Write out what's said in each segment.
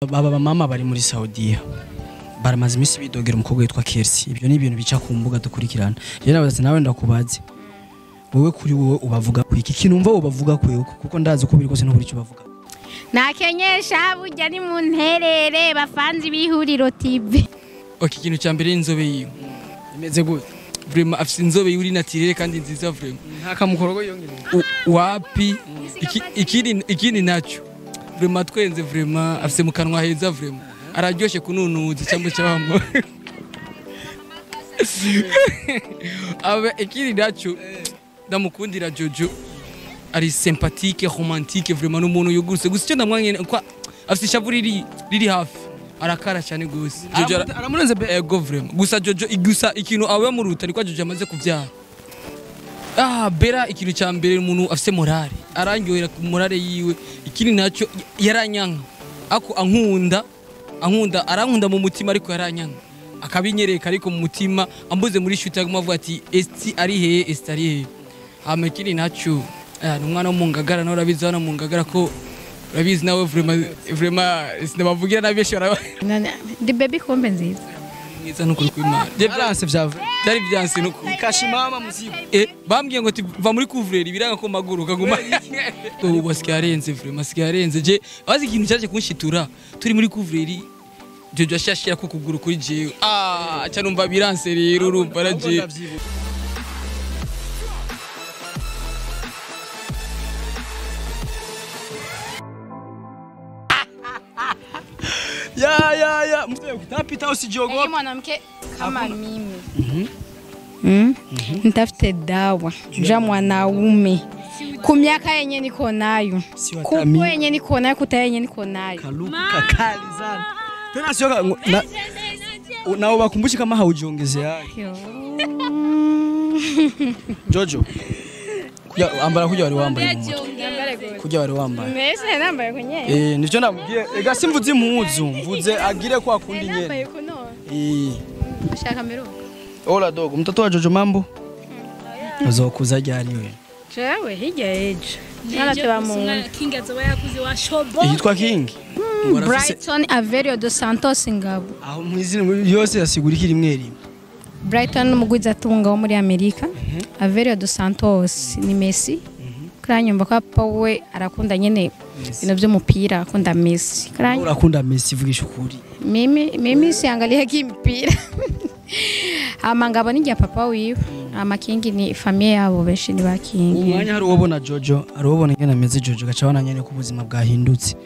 Baba mama bari muri Saudiya baramaze iminsi bidogera umukobwa witwa Kersi. Ibyo ni ibintu bica ku mbuga dukurikirana. Rero nabaza nawe ndakubaze, wowe kuri wowe ubavuga ku iki kintu umva ubavuga ku kuko ndazi uko biri kose n'uburi icyo bavuga. Nakenyesha burya ni mu nterere bafanzi b'ihuriro TV. Okay, ikintu cya mbere inzobe yiwe imeze gute? Vraiment afise inzobe yuri naturelle kandi nziza vraiment. Nta kamukorogo yongereye. Wapi ikindi naco vraiment twenze vraiment afise mu kanwa heza vraiment araryoshe kununuza cyangwa cyangwa abe ikindi naco ndamukundira Jojo ari sympathique romantique vraiment n'umuntu yugurutse gusa icyo ndamwanye kwa afise ishavu riri hafi arakara cyane gose. Jojo aramurenze be ego vraiment gusa Jojo gusa ikintu awe muruta niko Jojo amaze kuvyara. Ah bera ikintu cya mbere umuntu afise morale arangyohera ku morale yiwe. Ikindi nacyo yaranyanka ako ankunda arankunda mu mutima ariko yaranyanka akabinyereka ariko mu mutima ambuze muri shoot aguma avuga ati esti ari he esti ari he. Hama ikindi nacyo ni umwana wo mu Ngagara nawe urabizi hano mu Ngagara ko urabizi nawe vraiment sinabavugira nabi baraba ndi baby kombe nziza mwiza nukuri kw'Imana. Byaranse vyave byari byanse nukuri kashimama muzigo bambwiye ngo va muri couvrer biranga ko maguruka nguma ubu asigaye arenze vraiment asigaye arenze. Je abazi ikintu cyaje kunshitura turi muri couvrer Jojo ashashira ku kuguru kuri jewe ah cyane umva biranse rero urumva raje. Ya mtapita usijiogope. Mwanamke kama mimi nitafute dawa ja mwanaume ku miaka yenye niko nayo, ku yenye niko nayo, kuta yenye niko nayo. Kaluka kali sana tena sio na ubakumbushi kama haujiongezea. Jojo kuja ambara kuja wari wambaye kuja wari wambaye mese nambaye kwenye nivyo nabwiye ega simvuze impuzu mvuze agire kwa kundi nyene ushaka meruka. Hola dogo, mtoto wa Jojo mambo uzokuza ryari we? Jewe hirya ejo narateba mu King azoba yakuze wa shobo yitwa King Brighton Averio dos Santos Ngabo. Aho mwizina yose yasigura ikiri rimwe rimwe. Brighton umugwiza atunga wo muri Amerika. Averio dos Santos ni Messi. Kranyumva ko papa we arakunda nyene ibintu by'umupira akunda Messi. Kranyumva urakunda Messi vugisha ukuri. Mimi siangalia kimpira. Ama ngabo ni papa wiwe. Ama King ni familia yabo benshi ni ba King. Umwanya hari ubona Jojo, hari ubona ingene ameze Jojo gacabana nyene ko ubuzima bwahindutse.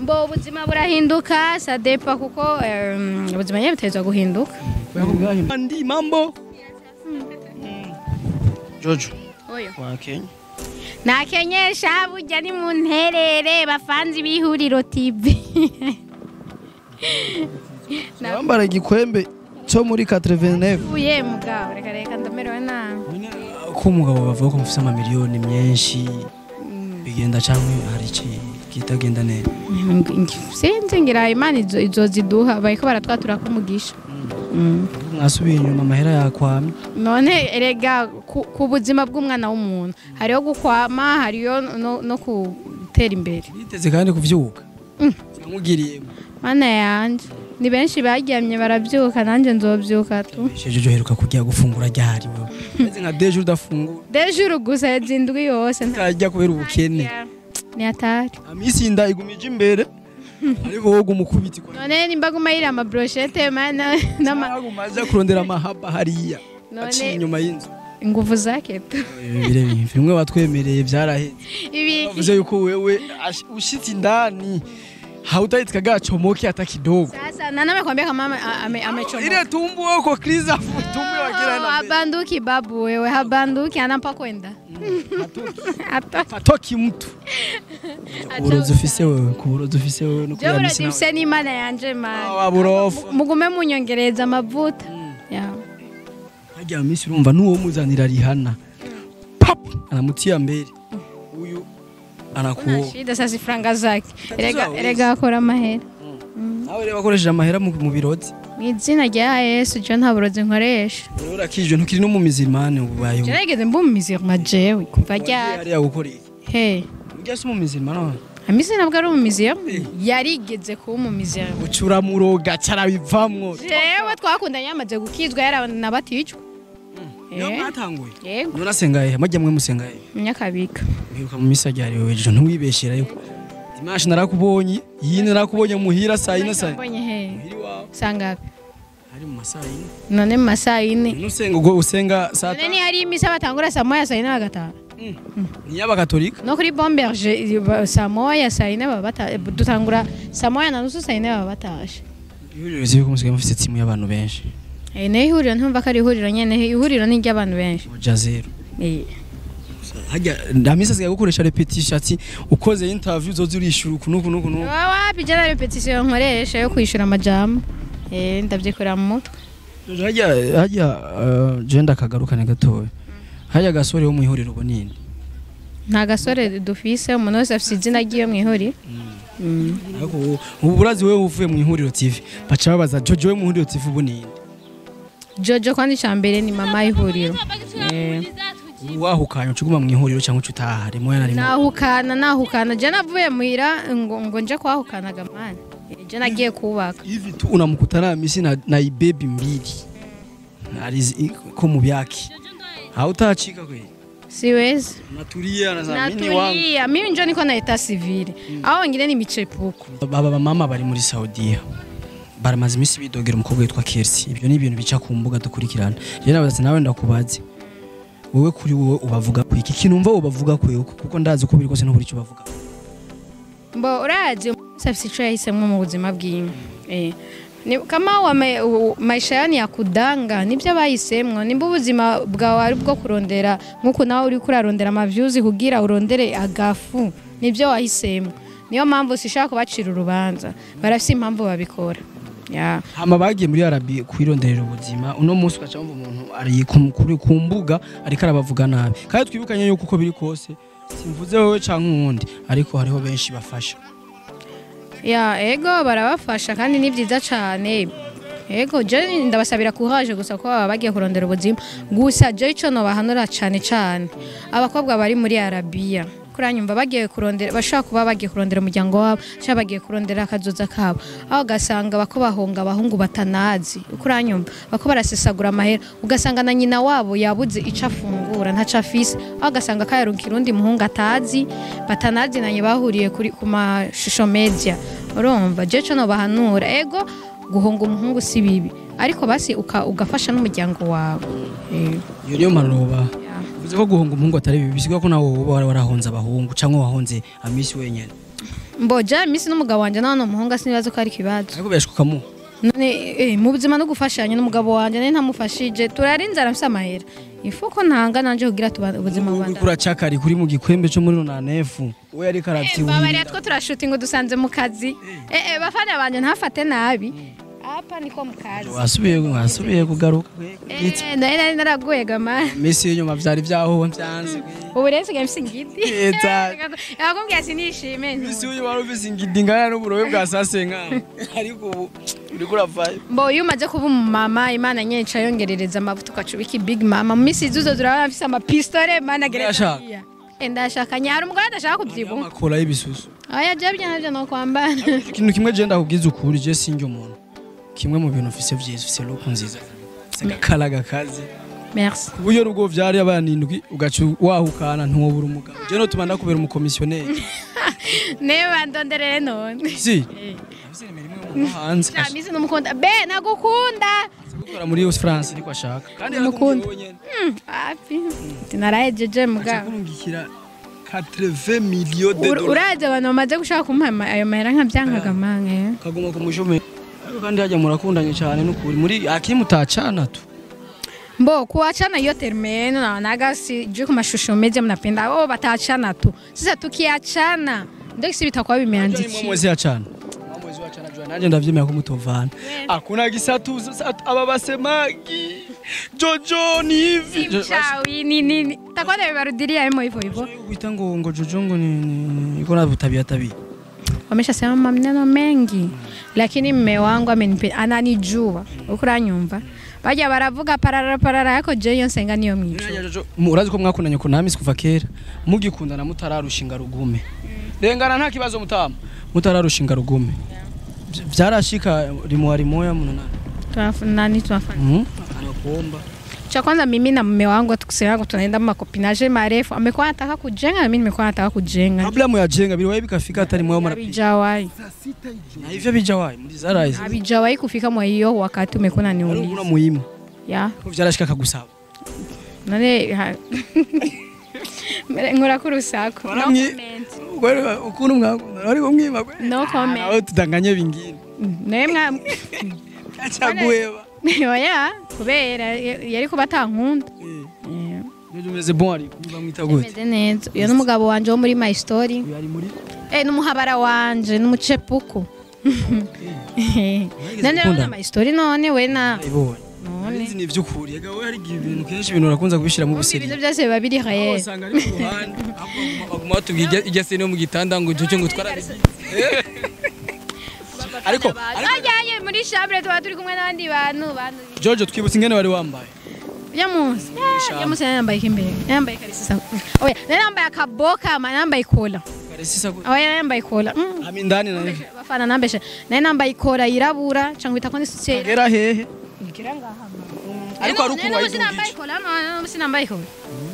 Mbo ubuzima burahinduka sadepa kuko ubuzima nyene butezwa guhinduka. Ndi mambo. Jojo. Oyo. Wa Kenya. Nakenyesha burya ni mu nterere bafanzi b'ihuriro TV. Wambara igikwembe cyo muri 89. Uye mugabo reka reka ndamerewe nabi. Ko umugabo bavuga ko mufise amamiliyoni menshi bigenda cyangwa hari iki kitagenda neza? Sinzi ngira Imana izoziduha bariko baratwatura ko umugisha. Mwasubiye inyuma amahera yakwamye. None erega ku buzima bw'umwana w'umuntu hariyo gukwama hariyo no gutera imbere. Biteze kandi kuvyuka. Namugiriye. Mana yanje ni benshi baryamye barabyuka nanje nzobyuka tu. Jojo heruka kujya gufungura ryari wewe? Meze nka dejour udafungura. Dejour gusa zindwi yose ntajya kubera ubukene. Ni atari. Amisi inda igumije imbere. Ariko wowe gumukubiti kwa. None nimba guma yira ama brochette mana nama aje kurondera amahaba hariya. None inyuma y'inzu. Inguvu zake tu. Bire bimwe batwemereye byaraheze. Ibi yuko wewe ushitse indani hautaitika gachomoke hata kidogo. Sasa nani amekwambia kama amechomoka? Ile tumbo huko kriza tumbo wa kila na. Habanduki babu wewe, habanduki anampa kwenda. Hatoki mtu. Uburozi ufise wewe, kuburozi ufise wewe no kuyamisa. Uburozi ufise ni Imana yanje man. Waburofu. Mugume munyongereza amavuta. Ya. Hajya misi urumva nuwo muzanira Rihanna. Pap anamutia mbere. Uyu anakuwa. Shida sasa franga zake. Erega akora amahera. Nawe reba akoresheje amahera mu birozi. Mwizina rya Yesu je nta burozi nkoresha. Urakije ntukiri no mu mizirmane ubaye. Je nageze mbu mu mizirma jewe kuva ryari. Hariya gukora iki? He. Ujya se mu mizirmane? Hamisi ntabwo ari umumizero, yarigeze kuba umumizero. Ucura muroga carabivamwo. Jewe twakundanye yamaze gukizwa yaranabaticwa. Niyo mwatanguye? Yego. None asengaye majya mwe musengaye? Munyakabika. Mwibuka mu misa ryari wewe ejo ntiwibeshera yuko dimanche narakubonye, iyi narakubonye muhira saa 4 saa. Mbonye he? Muhira iwawe. Sangapi? Hari mu masaa 4. None mu masaa 4. None usenga ubwo usenga saa None ni hari imisa batangura saa 1 saa 4 bagataha. Ni y'abakatolika? No kuri Bomberge saa 1 saa 4 baba dutangura saa 1:30 saa 4 baba batashe. Ihuriro rizi ko musigaye mufite timu y'abantu benshi. Ne ihuriro ntumva ko ari ihuriro nyene, ihuriro ni ry'abantu benshi. Jazero. Hajya ndamisa sigaye gukoresha repetition ati ukoze interview uzoza urishura uku nuku nuku nuku. Wapi jana repetition nkoresha yo kwishura amajambo. Ndavyikora mu mutwe. Hajya je ndakagarukane gatoya. Hajya gasore wo mu ihuriro ubo ninde? Nta gasore dufise, umuntu wese afise izina ryiwe mu ihuriro. Ariko ubu urazi wewe uvuye mu ihuriro TV baca babaza Jojo we mu ihuriro TV ubu ninde? Jojo kwandi cambere ni mama ihuriro. Wahukanye ucuguma mu ihuriro cyangwa ucutaha rimwe na rimwe? Nahukana je navuye muhira ngo nje kwahukana gamana. Je nagiye kubaka. Hivi tu unamkutana Hamisi na ibebi mbili. Alizi ko mu byaki. Hautachika kweli? Siwezi. Natulia na mimi wangu. Natulia, mimi njo niko na eta civile. Aho wengine ni michepuko. Baba mama bari muri Saudiya. Baramaze imisi bidogera umukobwa witwa Kersi. Ibyo ni ibintu bica ku mbuga dukurikirana. Je nabaza nawe ndakubaze. Wewe kuri wowe ubavuga ku iki kintu umva ubavuga ku kuko ndazi ko biri kose n'uburi cyo bavuga. Mbo urazi afise ico yahisemwo mu buzima bwiwe. Ni kama maisha yani ya kudanga nibyo bahisemwo, nimba ubuzima bwawe ari bwo kurondera nkuko nawe uri kurarondera ama views kugira urondere agafu nibyo wahisemwo. Niyo mpamvu sishaka kubacira urubanza, barafise impamvu babikora. Hama bagiye muri Arabi kwironderera ubuzima uno munsi ugaca wumva umuntu ari ku mbuga ariko arabavuga nabi. Kandi twibukanye yuko uko biri kose simvuze wowe canke uwundi ariko hariho benshi bafasha. Ya ego barabafasha kandi ni byiza cyane. Ego je ndabasabira courage gusa ko baba bagiye kurondera ubuzima. Gusa je ico no bahanura cyane cyane abakobwa bari muri Arabiya kuranyumva bagiye kurondera bashaka kuba bagiye kurondera umuryango wabo cyangwa bagiye kurondera akazoza kabo, aho gasanga bako bahonga abahungu batanazi kuranyumva bako barasesagura amahera, ugasanga na nyina wabo yabuze ico afungura ntaco afise, aho gasanga kayarunkira undi muhungu atazi batanazi nanye bahuriye kuri ku mashusho media. Urumva je co no bahanura ego guhonga umuhungu si bibi ariko basi ugafasha n'umuryango wawe. Iyo niyo mpanuro. Uvuze ko guhonga umuhungu atari bibi bisiga ko nawe woba warahonze abahungu cyangwa wahonze Amisi wenyene. Mboja Amisi n'umugabo wanje nawe n'umuhungu sinibazo ko ari kibazo. Ariko birashoboka mu. None mu buzima no gufashanya n'umugabo wanje nane ntamufashije turarinze aramfise amahera. Ifuko ntanga nanje kugira ubuzima bwanda. Kuracakari kuri mu gikwembe cyo muri Ronanefu. We ari karavyiwe. Baba two turashutinga dusanze mu kazi. Bafana banje ntafate nabi. Hapa niko mukazi. Wasubiye kugaruka. Nari naraguye gama. Misi y'inyuma vyari vyaho vyanze. Ubu rero nsigaye mfise ingidi. Yakumbwiye sinishime. Misi y'inyuma wari ufise ingidi ngana n'uburobe bwa sasenka. Ariko ubu uriko uravayo. Mbo iyo umaze kuba umumama Imana nyenca yongerereza amavuta ukacubika big mama. Mu misi izuzo zurabona mfise ama pistole mana gereza. Ndashaka nyara umugore adashaka kubyibuha. Amakora y'ibisusu. Oya je byo navyo no kwambara. Ikintu kimwe je ndakubwiza ukuri je sinjye umuntu. Kimwe mu bintu ufise vyiza ufise look nziza. Kalaga kazi. Merci. Kuburyo rubwo vyari abana indwi ugaca wahukana ntiwobura umugabo. Je no tuma ndakubera umukomisiyoneri. Neba ndonderere none. Si. Afise nimero imwe mu hanze. Amisi numukunda. Be nagukunda. Gukora muri France niko ashaka. Kandi arakunda. Api. Tinarahejeje mugabo. Kurungikira 80 millions de dollars. Uraje abantu bamaze gushaka kumpa ayo mahera nkavyankaga manke. Kaguma kumushome. Kandi hajya murakundanye cyane n'ukuri muri akimutacana tu. Mbo kuachana hiyo terme naonaga sijui kwa mashusho media mnapenda wao bataachana tu. Sasa tukiachana ndio kisi bitakuwa bimeandikiwa. Mwezi achana. Mwezi achana jua nanje ndavyemera ko mutovana. Hakuna gisatu aba basemagi. Jojo ni hivi. Chawi ni nini? Takuwa nabibarudilia hemo hivyo hivyo. Kuita ngo Jojo ngo ni iko na tabia tabia. Wameshasema maneno mengi lakini mume wangu amenipenda ananijua ukuranyumva bajya baravuga parara parara yako je yo nsenga niyo mwico. Urazi ko mwakundanye ko namisi kuva kera mugikundana mutararushinga rugume Rengana nta kibazo mutama. Mutararushinga rugume. Vyarashika rimwa rimoya munana. Nani tunafanya? Anakuomba. Cha kwanza mimi na mume wangu tukusema tunaenda makopinaje marefu. Amekuwa anataka kujenga na mimi nimekuwa nataka kujenga. Kabla muyajenga biliwahi bikafika hata rimwe mara pili. Habijawahi. Na hivyo bijawahi muri zarayize. Habijawahi kufika mwa hiyo wakati umekuwa unaniuliza. Kuna muhimu. Ya. Ko vyarashika kagusaba. Nane nkora ku rusako. No comment. Ukuntu mwakunda wari kumwima kwe. No comment. Aho tudanganye bingine. Nemwa achaguheba. Oya, kubera yari kuba atankunda. Jojo umeze bon ariko bamwita gute? Meze neza. Uyo n'umugabo wanje wo muri My Story. Uyu ari muri N'umuhabara wanje n'umucepuko. None urabona My Story none we na ibonye. none. Nzi ni vy'ukuri. Ega we hari igihe ibintu kenshi ibintu urakunza kubishira mu buseri. Ibintu byose biba biri réel. Usanga ari ku ruhande. Baguma batubwira ijya se no mu gitanda ngo Jojo ngo twarabigize. Ariko Ajyanye muri chambre tuba turi kumwe n'abandi bantu. Jojo twibutse ingene wari wambaye. Ya munsi. Ya munsi nambaye ikimbere. Nambaye karisisa. Oya, nambaye akaboka, nambaye kola. Karisisa gute? Oya, nambaye kola. Ami ndani na Bafana nambeshe. Naye nambaye kola yirabura cyangwa itako ni sutiyeri. Gera hehe. Ngira ngaha. Ariko ari ukuntu wayidugije. Nambaye kola, no sinambaye kola.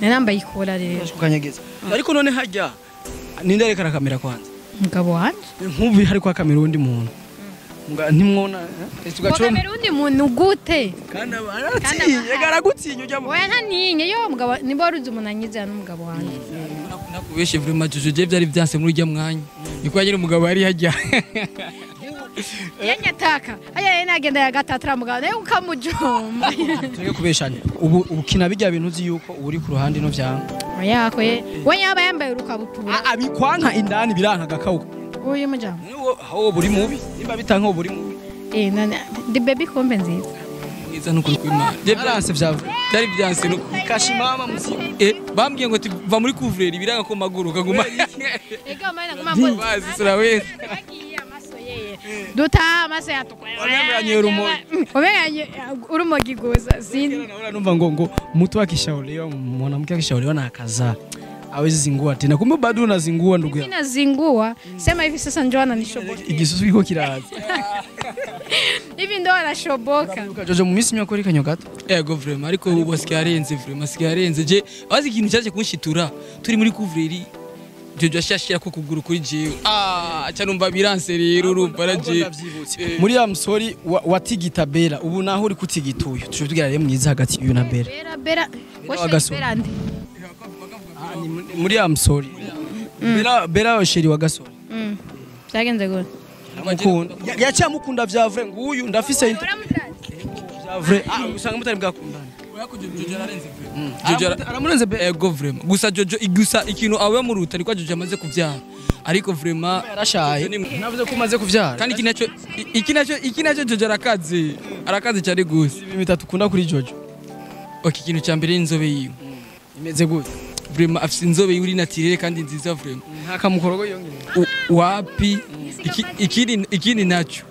Naye nambaye kola rero. Kukanyegeza. Ariko none hajya ninde areka kamera kwanza? Mugabo wanje. Nkubi hari kwa kamera undi muntu. Ntimwona tugacoma. Kamera undi muntu gute? Kandi aratinya, aragutinya ujya mu. Oya ntaninye yo mugabo niba waruzi umuntu anyiza n'umugabo wanje. Nakubeshe vraiment Jojo je byari byanse muri ujya mwanya. Niko yagira umugabo yari hajya. Yanyataka. Aya nagenda ya gatatu mugabo naye ukamujomba. Tureke kubeshanya. Ubu ukina bijya bintu uzi yuko uri ku ruhande no vyanga. Oya koye. We yaba yambaye urukabutura. Abikwanka indani biranka gakauka. Uyu mujambo. Aho buri mubi. Nimba bitanka buri mubi. Nane the baby kombe nziza. Mwiza nukuri kw'Imana. Byaranse vyavu. Byari byanse nuko kashimama musiba. Bambwiye ngo va muri couvrer biranga ko maguruka guma. Ega mana guma mbona. Bazi sura wese. Duta amaso yatukura. Wamenyanye urumogi. Wamenyanye urumogi gusa. Sini. Naona numva ngo mtu akishauriwa mwanamke akishauriwa na akazaa hawezi zingua tena. Kumbe bado unazingua ndugu yangu. Mimi nazingua. Sema hivi sasa njoo ananishoboka. Igisusu kiko kiraza. Hivi ndo anashoboka. Jojo mu minsi myakori kanyogato. Ego vraiment ariko ubu asigaye vraiment asigaye je abazi ikintu cyaje kunshitura turi muri couvrer Jojo ashashira ko kuguru kuri jewe. Acha numva biranse rero urumva raje. Muri ya msori watigita Bera ubu naho uri kutigituyo. Tushobora rero mwiza hagati y'uyu na Bera. Bera Bera ndi. Muri ya msori. Bera sheri wa gasori. Byagenze gute? Mukunda. Yacha mukunda vya vrai nguyu ndafise vya vrai. Usanga mutari bwakundana. Jojo ararenze vraiment. Jojo aramurenze be. Ego vraiment. Gusa Jojo gusa ikintu awe muruta niko Jojo amaze kuvyara. Ariko vraiment yarashaye. Navuze ko umaze kuvyara. Kandi iki nacyo Jojo arakaze. Arakaze cyane gose. Ibintu bitatu ukunda kuri Jojo. Okay, ikintu cya mbere inzobe yiwe. Imeze gute? Vraiment afise inzobe yuri naturelle kandi nziza vraiment. Nta kamukorogo yongeye. Wapi ikindi nacyo.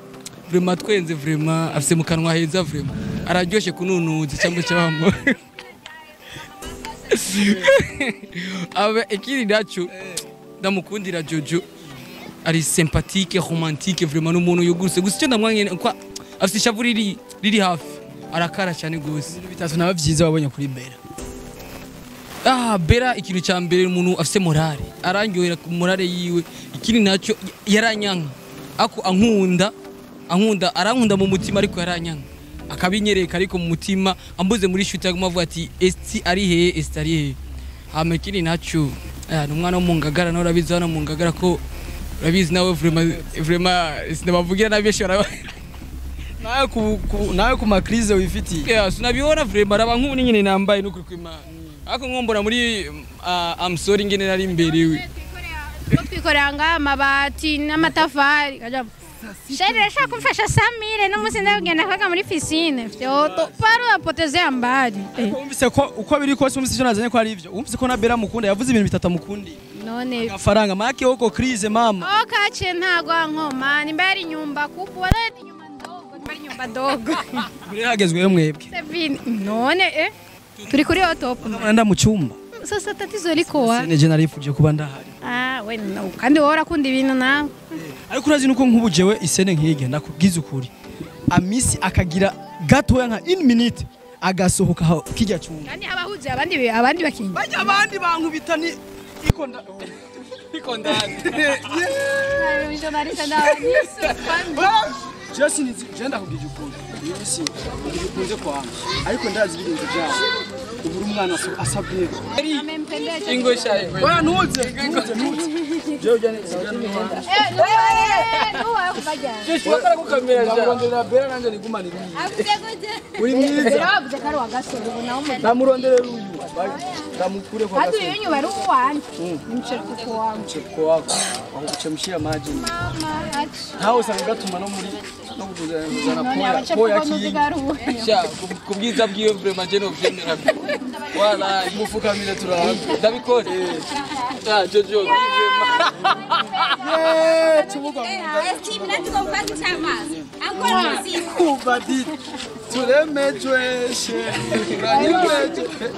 Vraiment twenze vraiment afise mu kanwa heza vraiment. Araryoshe kununuza cyangwa cyabamo. Abe ikindi nacyo ndamukundira Jojo ari sympathique romantique vraiment n'umuntu yuguruse gusa icyo ndamwanye kwa afise ishavu riri hafi arakara cyane gose. Bitatu nawe vyiza wabonye kuri Bera. Bera ikintu cya mbere umuntu afise morale arangyohera ku morale yiwe. Ikindi nacyo yaranyanka ako ankunda arankunda mu mutima ariko yaranyanka akabinyereka ariko mu mutima ambuze muri shoot aguma avuga ati esti ari he esti ari he. Hama ikindi nacyo ni umwana wo mu Ngagara nawe urabizi hano mu Ngagara ko urabizi nawe vraiment sinabavugira nabi baraba nawe ku makrize wifitiye. Yeah, sinabiona vraiment araba nk'ubu nyine nambaye n'ukuri kw'Imana. Ako nkombora muri I'm sorry ngene nari imbere we. Twikorera nga amabati n'amatafari. Sheri rashaka kumfasha Samire no musi ndagenda kwaga muri piscine. Fyoto paro apotezea mbali. Umvise ko uko biri kose umvise icyo nazanye ko ari ivyo. Umvise ko na Bera mukunda yavuze ibintu bitatu mukundi. None amafaranga make uko crise mama. Okache ntagwa nkoma nimba ari nyumba kubwa ari nyumba ndogo nimba ari nyumba ndogo. Muri hagezweyo mwebwe. None turi kuri top. Nda mu cyumba. Sasa tatizo liko wapi? Sine je narifuje kuba ndahari. Ah, we no, kandi wowe urakunda ibintu nawe. Ariko urazi nuko nk'ubu jewe isene nk'irya, ndakubwiza ukuri, Amisi akagira gatoya nka in minute agasohoka aho kijya cyumba. Kandi abahuze abandi bakinyi. Bajya abandi bankubita ni ikonda. Iko ndani. Je sinizi, je ndakubwije ukuri, iyo si ukunze kwanga, ariko ndazi ibigenzo byabo, ubu uri umwana asabye. Ingo sha ingo. Oya, ntuze ntuze ntuze, jewe ujya neza. Joshua akora ku kamera sha. Ndamuronderera Bera nanjye nigumanire uri mwiza. Ndamuronderera uyu, ndamukure kwa gasore. Mchepuko wako wakuchemshia maji ntawe usanga gatuma no muri no kuzana poya poya kingi. Sha ku bwiza bwiwe vraiment je no vyemera. Wala mufukamire turabe. Ndabikora. Ah, Jojo vraiment. Yeee, tubuga kuva di turemejwe she turanyimejwe.